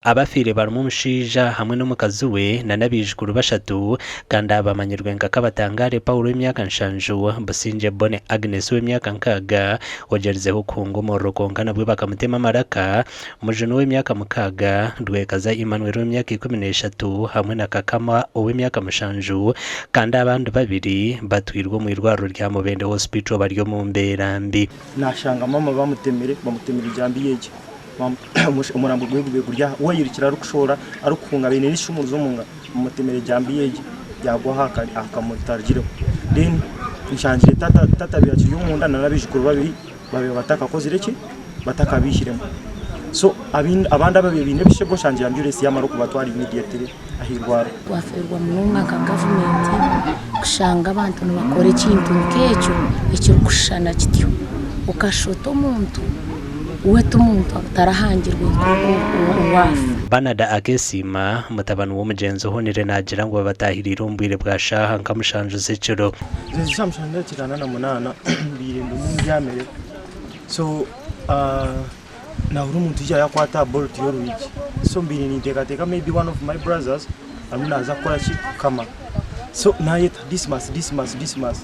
Abafiire barimu omushaija hamwe n'omukazi we n'abaijukuru bashatu kandi aba bamanyirwe nka Kabatangare Paul ow'emyaka nshanju, Busingye Bonny Agnes ow'emyaka nkaaga ogyerizeho kuhunga omuriro kwonka nabwo bakamutema amaraka, Mujuni ow'emyaka mukaaga, Rwekaza Emmanuel ow'emyaka 13 hamwe na Kakama ow'emyaka mushanju kandi abandi babiri batwirwe omu irwariro rya Mubende Hospital bari omu mbeera mbi. Nashanga mama bamutemire, bamutemire ejambiya egi. Omurambo gwe gube guri aha, we ayirukire arikushohora arikuhunga aine n'eicumu omu ngaro, bamutemire ejambiya egi yagwa aha kamuri tarugireho. Then nshangire tata, tata abaire akiri omunda nana abaijukuru babiri babaire batakakozire ki, batakabaihiremu. So abandi ababaire baine ebishego nshangire ambulance yamara okubatwara immediately ah'eirwariro. Twafeerwa munonga nka gavumenti kushanga abantu nibakora ekintu nk'ekyo ekirikushushana kityo. Okashusha oti omuntu we ti muntu tarahangirwe nk'oku waafa. Bernard Akesiima, mutabani w'omugyenzi ohonire naagira ngu babatahiriire omu bwire bwa shaaha nka mushanju z'ekiro. Nze shaaha mushanju n'edakiika ana na munaana mbaire ndimu mbyamire so Nahurira omuntu yaija yakwata aha bolt y'orwigi so mbaire ninteekateeka maybe one of my brothers arimu naaza kukora ki kukama so nayeta Dismas Dismas Dismas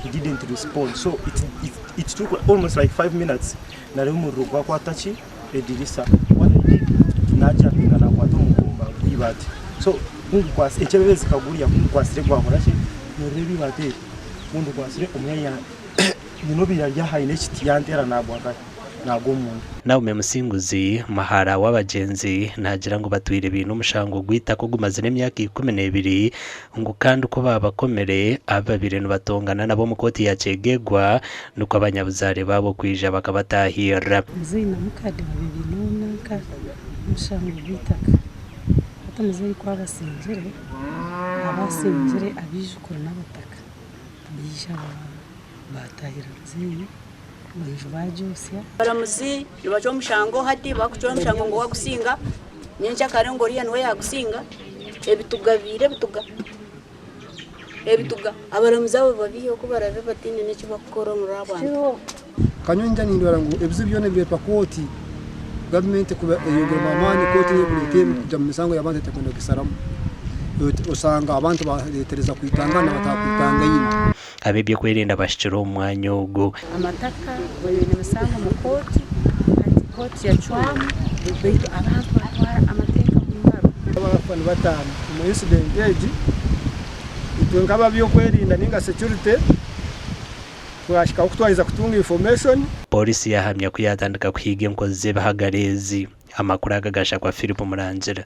he didn't respond so it, it, it took almost like 5 minutes nareeba omuriro gwakwata ki edirisa what I did najampinga nakwata omukumba gw'ibaati so kungukwasire enkyebebe zikagurya kungukwasire gwakora ki noreeba eibaati eri kundikwasire omwanya nyine obaire ari aha aine ekiti yanteera nagwa nkahi Nagwa omunda. Naomi Musinguzi, muhara w'abagyenzi naagira ngu batwire baine omushango gw'eitaka ogumazire emyaka 12 ngu kandi ku baabakomire abu babaire nibatongana nabo omu kooti ya Kyegegwa nikwo abanyabuzaare baabo kwija bakabatahirira. Muzeeyi na mukade babaire baine nanka omushango gw'eitaka. Hati muzeeyi ku abasingire, abasingire abaijukuru n'abataka baija baatahirira muzeeyi. Enju baagyosya. Abaramuzi nibacwa omushango hati bakucwa omushango ngu wagusinga nyenkyakare ngu oriya niwe yagusinga ebituga biire ebituga ebituga abaramuzi abo babiihe oku barabe bataine n'eki bakukora omuri abantu. Nka nyowe ningira nindora ngu ebizibu byona ebireetwa kooti, gavumenti ekuba eyongyeremu amaani kooti niyo ekureeta ebi kugira ngu emisango y'abantu etakwenda kugisaramu. Osanga abantu bareetereza kwitangana bataakwitangaine. Ab'eby'okwerinda bahikire omu mwanya ogu. Amataka baine emisango omu kooti, hati kooti yacwamu baitu abantu batwara amateeka omu ngaro. Abafa nibataano omu incident egi, itwe nk'ab'ebyokwerinda ninga security twahikaho kutwaheza kutunga information. Pooriisi yaahamya ku yaatandika kuhiiga enkozi z'ebihagaro ezi. Amakuru aga gashakwa Philip Murangira.